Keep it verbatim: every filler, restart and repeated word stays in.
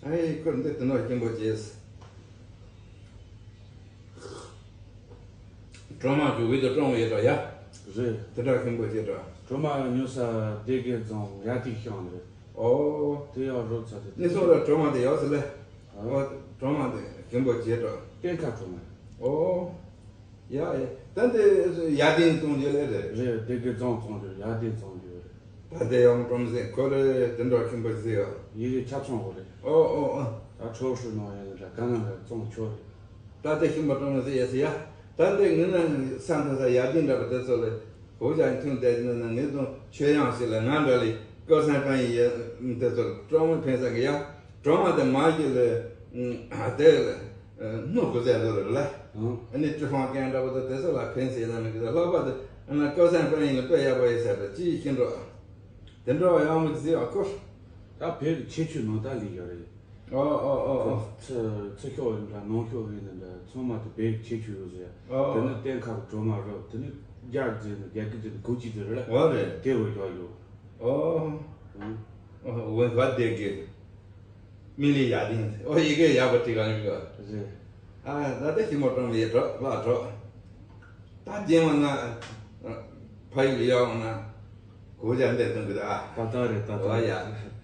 ཨེ་ཁོ་འདི་དེ་ནོ་སྐྱིན་པོ་བྱས། གྲོ་མ་ཞུ་བའི་དུ་གྲོང་བའི་དྲ་ཡ། རེད། དེ་འདྲ་སྐྱིན་པོ་བྱས་དྲ། གྲོ་མ་ཉོ་ས་སྡེ་དགེ་རྫོང་ཡ་ཏི་ཤང་རེད། ཨོ། དེ་ཡང་རོབ་ཚ་དེ། ནི་སོ་ར་གྲོ་མ་དེ་ཡོད་ཟེར་ལེ། ཨོ། གྲོ་མ་དེ་སྐྱིན་པོ་བྱས་དྲ། གཏན་ཁ་གྲོ་མ། ཨོ། ཡ་ཡ། ད་འདི་ཡ་དེ་བཙོང་རྒྱུ་ལས་རེད། རེད། སྡེ་དགེ་རྫོང་བཙོང་རྒྱུ། ཡ་དེ་བཙོང་རྒྱུ་རེད། ད་དེ་ཡང་གྲོང་ཟེ་ཁོ་རེ་དེ་འདྲ་ཁྱིམ་པ་ཟེ་ཡ། ཡི་གེ་ཆ་ཚང་བོ་རེད། ཨོ་ཨོ་ཨོ། ད་ཁྲོ་ཧྲུ་ནང་ཡང་འདྲ་ག་ན་ལ་བཙོང་ཆོག་རེད། ད་དེ་ཁྱིམ་པ་གྲོང་ཟེ་ཡ་ཟེ་ཡ། ད་འདི་ངི་ན་ས་མཐོ་ས་ཡ་དེ་འདྲ་པ་དེ་ཚོ་ལས་ཧོ་ཅང་ཐུན་དེ་ནི་ན་ངི་དང་ཆོས་ཡང་ཟེ་ལ་ང་འདྲ་ལས་ཀོ་སན་ཀྲང་ཡི་ཡ་དེ་ཚོ་གྲོང་མི་ཕན་ས་གི་ཡ། གྲོང་མ་དེ་མ་གི་ལས་དེ་ལས་སྣུ་གུ་ཟེ་དོ་རེད་ལ། ཨང་། ཨ་ནི་ཀྲི་ཧྥང་ཀན་འདྲ་པོ་དང་དེ་ཚོ་ལ་ཕན་སེ་ན་མི་གི་ལྷག་པ་དེ་ཨ་ན་ཀོ་སན་ཀྲང་ཡིན་ལ་དཔེ་ཡག་པོ་ཡིན་ཟེར་ཏེ་ཅི་ཡི་ཤིན་འགྲོ། དེ་འགྲོ་ཡང་མི་ཟེ་ཨ་ཁོ། ད་བོད་ཀྱི་ཁྱད་ཆོས་ནང་ལྟར་ལས་ཡོད་རེད། ཨོ་ཨོ་ཨོ་ཨོ། ཚི་ཚི་ཤོག་ཡིན་འདྲ་ནང་ཤོག་ཡིན་འདྲ་ཚང་མ་དེ་བོད་ཀྱི་ཁྱད་ཆོས་ཡོད་ཟེར། ཨོ། དེ་ནི་གཏན་ཁ་གི་གྲོ་མ་རོ། དེ་ནི་རྒྱ་རྫས་ནི་རྒྱ་སྐད་ཟེར་ནི་གོ་ཅི་ཟེར་རེད། འོ་རེད། དེ་བོ་ཡོད་ཡོད། ཨོ། ཨང་། ཨོ་ཝེ་བ་དེ་གི་མི་ལི་ཡ་དིང་། ཨོ་ཡི་གེ་ཡག་པོ་བྲིས་ག་ཡོད་གི། རེད། ཨ་ད་ལྟ་ཞིམ་པོ་གྲོང་བའི་གྲོ་ལ་གྲོ། ད་རྗེས་མ་ང་ཕ་ཡུལ་ཡོང་ན་གོ་ཅག་འདེད་གཏོང་གི་ད། ད་ད་རེད་ད་ད། ཨོ་ཡ།